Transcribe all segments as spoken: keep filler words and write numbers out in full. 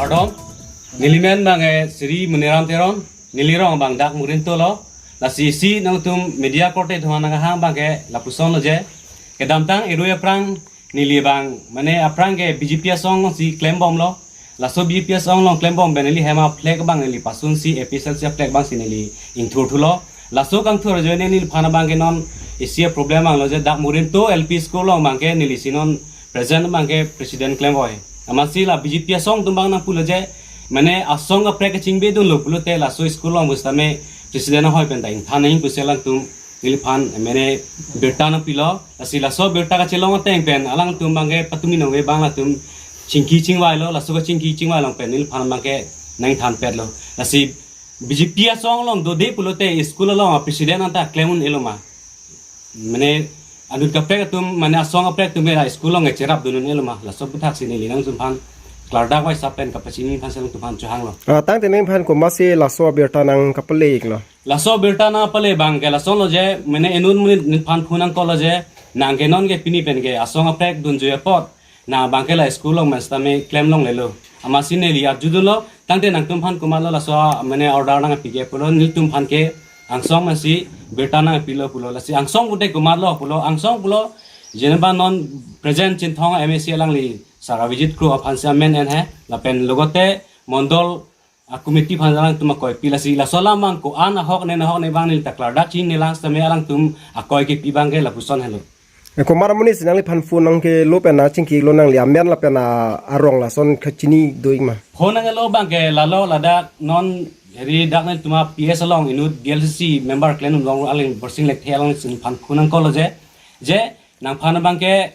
Kardom, neli men abang ke Sri Muniram Teron, neli rong abang dak Murinto lo, lasi isi nangtum media korte atum aphan nanghang abang ke lapuson lo je, kedamtang erui aphrang neli abang, mane aphrang ke B J P asong si klembom lo, laso B J P asong along klembom pen neli hem a-flag abang neli pasunsi A P H L C a-flag abang si neli ingthur thulo, laso kangthur ajoine neliphan abang ke non isi a-problem abang lo je dak Murinto L P school along abang ke neli si non present abang ke president klem voi. Amatsi la B J P asong atum abang nangpulo je, mane asong kaprek kachingbedunlo pulote laso school along pusitame president ahoi pen ta ingthan nangji pusi alangtum neliphan mane birta nangpilo. Lasi laso birta kachelong ateng pen alangtum abang ke patumi nong abang latum chingki chingvailo, laso kachingki chingvai along pen neliphan abang ke nangthanpetlo. Lasi B J P asong along dode pulote school along a-president anta klem un-elo ma? Mane anut kaprek atum, mane asong kaprek atum era school along cherapdun un-elo ma? Laso aputhak si neli nangtumphan klardak vaisap pen kapachini aphan si nangtumphan chohanglo. Ah, tangte neliphan komatsi laso abirta nangkapale-iklo? Laso abirta nangpale abang ke lason lo je, mane inut monit neliphan phone nangkoklo je, nang ke non ke pini pen ke asong kaprek dunjui apot nang abang ke la school along men sitame klem longlelo. Amatsi neli arjudunlo, tangte nangtumphan komatlo laso mane order nangpi ke pulo, nelitumphan ke angsong mensi birta nangpilo pulo. Lasi angsong pute komatlo pulo, angsong pulo, jeneba non present Chinthong M A C alangli Sir Avijit Kro aphan si amen en he, lapen logote mondol a-committee aphan alangtum akoi pi. Lasi laso alam abang ko-an ahok ne ahok ne abang neli ta klardak chinine lang sitame alangtum akoi kepi abang ke lapuson helo. E, komat amonit si nangliphan phone nangkelo pen nangchingkilo, nangli amen lapen a-, arong lason kachini do-ik ma? Phone nangkelo abang ke lalo ladak non eri dak nelitum a-P S along inut D L C C member klen along aling Borsing Lekthe along si neliphan phone nangkoklo je, je nangphan abang ke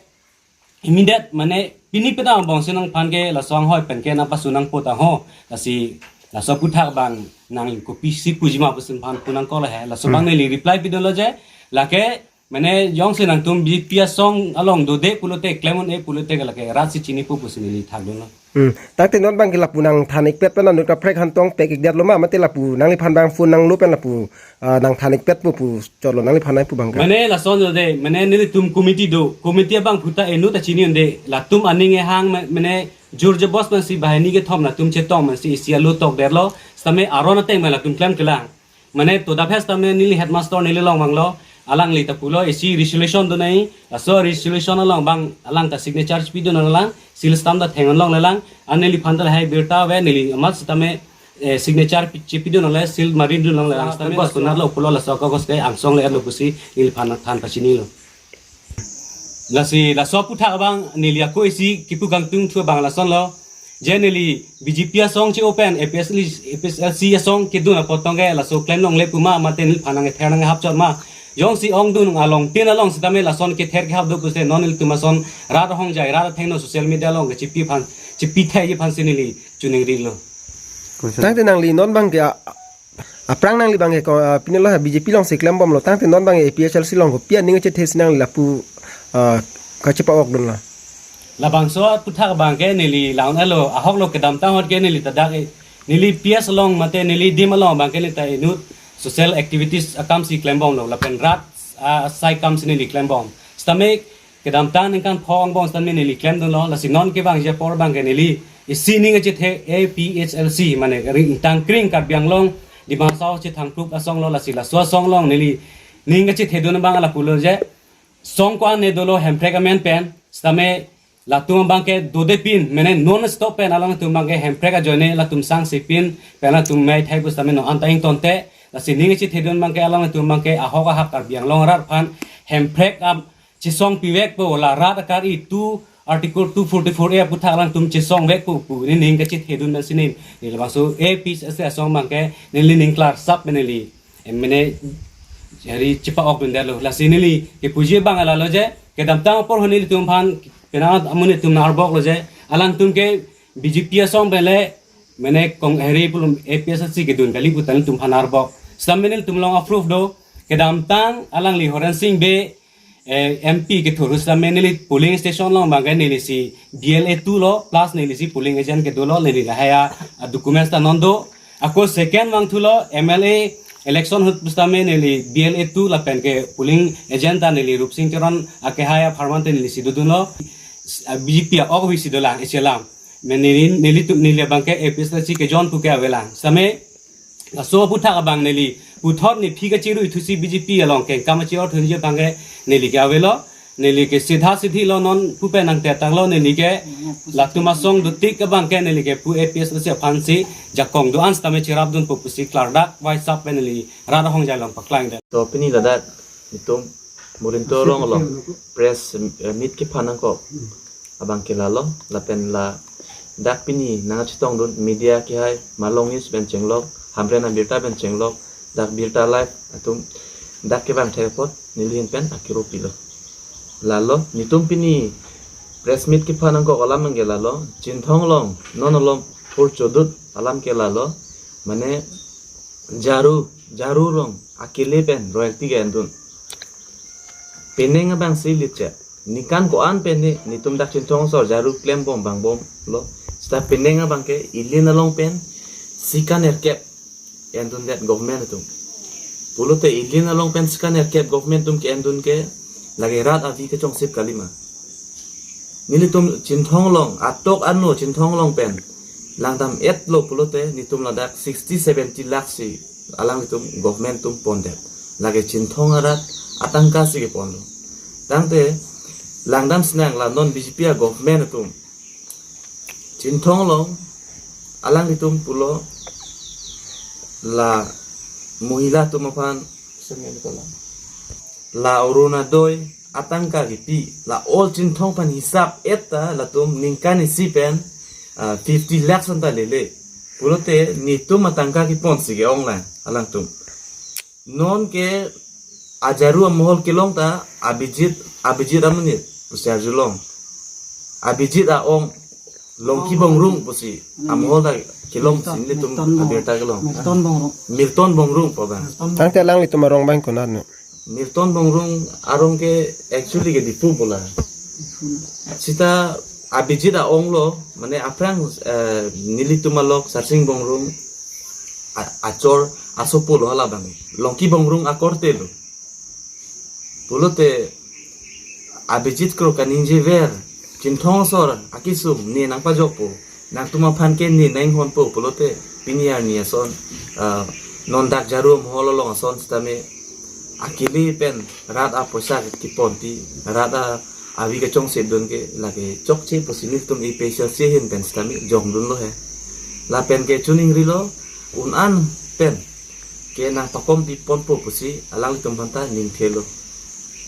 immediate mane pini pen abang si nangphan ke laso anghoi pen ke nangpasu nangpo ta ho. Lasi laso aputhak abang nang kopisi puji ma pusi neliphan phone nangkoklo he. Laso abang Hmm. neli reply pidunlo je, lake mane jongsi nangtum B J P asong along dode pulote klem un-e pulote ke lake rat si chinipo pusi neli thakdunlo. Hmm. Tangte non abang ke lapu nangthan-ikpet pen anut kaprek aphan tong pek-ikdetlo ma, mate lapu nangliphan abang phone nanglo pen lapu, ah, nangthan-ikpetpo pu chotlo nangliphan nangpu abang ke? Mane lason lo de, mane nelitum committee do, committee abang puta inut ta chini un-e, latum aning kehang ma-, mane jur jabos mensi banghini kethom latum chetong mensi isi alo tokdetlo, sitame aron ateng ma latum klemklelang. Mane to da phas tame neli headmaster neli along vanglo, alangli ta pulo isi resolution do nai, laso resolution along abang alang ta signature chipidun nanglang, seal stamp ta theng-un longlelang, an neliphan ta lahai birta ave, neli amat sitame, eh, signature pi-, chipidun nangle, seal marindun nanglelang, sitame bas kunat lo pulo laso kagos ke angsong le lo pusi neliphan than pachinilo. Lasi laso aputhak abang neli ako isi kipu kangtung thu abang lason lo. Je neli B J P asong che-o pen A P S L, A P S L C asong kedun apot tong ke laso klem longle pu ma, mate neliphan nangther nanghap chot ma? Jongsi ongdung along tin along sitame lason kether kehap do pusi non nelitum ason rat ahongjai rat athengno social media along ke chipi aphan, chipi thekji aphan si neli chuning rilo. Tangte nangli non abang ke a-, aphrang nangli abang ke ko, ah, pini lo ha B J P along si klembomlo, tangte non abang ke A P H L C along kopi aning kachethe si nangli lapu, ah, kachepa-okdunlo? Labangso aputhak abang ke neli la-un-elo, ahok lo, kedamtang ahut ke neli ta dak, eh, neli P S along mate neli adim along abang ke neli ta inut social activities akam si klembomlo, lapen rat, ah, asai akam si neli klembom. Sitame kedamtang ningkan pho angbong sitame neli klemdunlo, lasi non kevangji apor abang ke neli isi ning kachethe A P H L C, mane ring ingtang kring Karbi Anglong Dima Hasao chethangplup asong lo, lasi laso asong along neli ning kachethedun abang lapulo je, song ko-an ne dolo Hemprek amen pen, sitame latum abang ke dode pin, mane non stop pen alangtum abang ke Hemprek ajoine latum sangse pin pen latum mei thai pu sitame non anta ingtonte, lasi ning kachethedun abang ke alangtum abang ke ahok ahak Karbi Anglong arat aphan Hemprek a chesong pivekpo, la rat akari two, Article two forty-four A aputhak alangtum chesongvekpo pu neli ning kachethedun pen si neli, neli labangso A P H L C asong abang ke neli ning klarsap pen neli, em, mane, eri chepa-okdundetlo. Lasi neli kepuji abang lalo je, kedamtang apor ho nelitum aphan, penang amonit atum nang-arboklo je, alangtum ke B J P asong pen le, mane kong eri pulum A P H L C kedun kali pu ta nelitum aphan arbok. Sitame nelitum along a-proof do, kedamtang alangli Horen Sing Bey, eh, M P kethur sitame neli polling station along abang ke neli si B L A two lo, plus neli si polling agent kedo lo, neli lahai a, a-documents ta non do. Ako second vangthulo M L A election ahut pusitame neli B L A two lapen ke polling agent ta neli Rupsing Teron akehai apharman te neli si dodunlo. A B J P a-ok hui si dolang, isi alam. Mene neli, nelitum, neli abangke A P H L C ke John pu ke avelang. Same laso aputhak abang neli puthot nephi kachiru ithusi B J P along kengkam achirot hunji abangke neli ke avelo. Neli ke sidha sidhi lo, non pu pen nangtetang lo, neli ke latum asong dotik abangke neli ke pu A P H L C aphansi jakong do-an sitame chirapdunpo pusi klardak waisap pen neli rat ahongjai along paklang det. To pini ladak itum Murinto Rong along press, eh, meet kephan nangkok abangke lalo, lapen ladak pini nangchetongdun media kehai Malong News pen chenglok, Hamren Abirta pen chenglok, dak Birta Live atum dak kevang thek apot nelihin pen akiro pilo. Lalo, netum pini press meet kephan nangkok alam abangke lalo, Chinthong along non along pur chodut alam ke lalo, mane Jaru, Jaru along akele pen royalty ke-endun. Penang abangsi litche. Ningkan ko-an pen ne, netum dak Chinthong asor Jaru klembom vangbomlo. Seta penang abangke ili along pen sika nerkep endundet government atum. Pulote ili along pen sika nerkep government atum ke-endun ke lake rat avi kechongsip kalima. Nelitum Chinthong along, atok ano Chinthong along pen langdam-etlo pulote netum ladak sixty seventy lakh si alanglitum government atum pondet. Lake Chinthong arat atangka si keponlo. Tangte langdam sinang la non B J P a-government atum Chinthong along alanglitum pulo la mohila atum aphan la Orunodoi atangka kipi, la all Chinthong aphan hisap-et ta latum ningkan isi pen, ah, fifty lakhs anta lele. Pulote netum atangka keponsi ke-ong lang alangtum. Non ke a-Jaru amohol kelong ta Abhijit, Abhijit amonit pusi arjulong. Abhijit a-ong Longki Bongrung pusi amohol ta kelong. Milton, pusi nelitum Milton Bong-, abirta kelong. Milton Bongrung. Milton Bongrung pu abang. Tangte alanglitum arong abang konat no? Milton Bongrung arong ke actually ke Diphu pu la. Seta Abhijit a-ong lo, mane aphrang, eh, nelitum alok Sarsing Bongrung a-, achor asopo lo hala abang. Longki Bongrung akorte lo. Pulote Abhijit kro kaningjever, Chinthong asor akesung ne nangpajokpo, nangtum aphan ke ne nanghonpo pulote pini arni ason, ah, non dak Jaru amohol along ason sitame akele pen rat apoisa keponpi, rat a-avi kechongsipdun ke lake chokche pusi netum A P H L C ahin pen sitame jongdunlo he. Lapen ke chuningrilo, un-an pen ke nangpakompi ponpo pusi alanglitum aphanta ningthelo.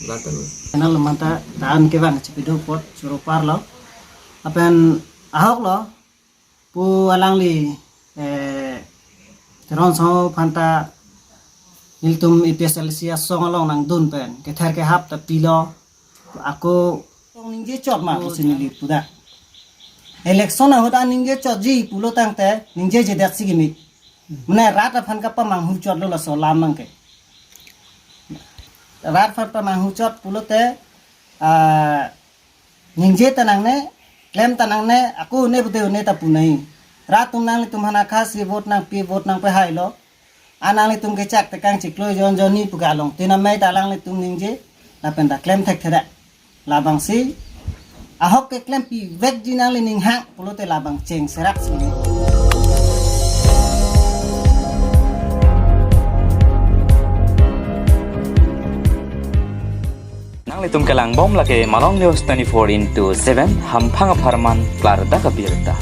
Lata lo. Channel aphanta ta-an kevang chepidun apot choro parlo. Lapen ahok lo pu alangli, eh, Teron Sangho aphanta nelitum A P H L C asong along nangdun pen kether kehap ta pilo. Ako ningje chot ma pusi neli puda. Election ahut an ningje chotji pulo tangte ningjejedet si kimi. Mane rat aphan kapamanghu chotlo laso alam abangke. Rat aphan pamanghu chot pulote, ah, ningje ta nangne, klem ta nangne, ako ne bude ne ta pu nai. Rat atum nanglitum aphan akhasi vote nangpi, vote nangpehai lo. An nanglitum kechak tekang chiklo jon jonni pu ke along tin amei ta alanglitum ningje, lapen ta klem thekthedet. Labangsi ahok keklempivekji nangli ninghang pulote labang cheng serak si. Nanglitum kelangbom lake Malong News twenty-four into seven, hamphang apharman klardak abirta.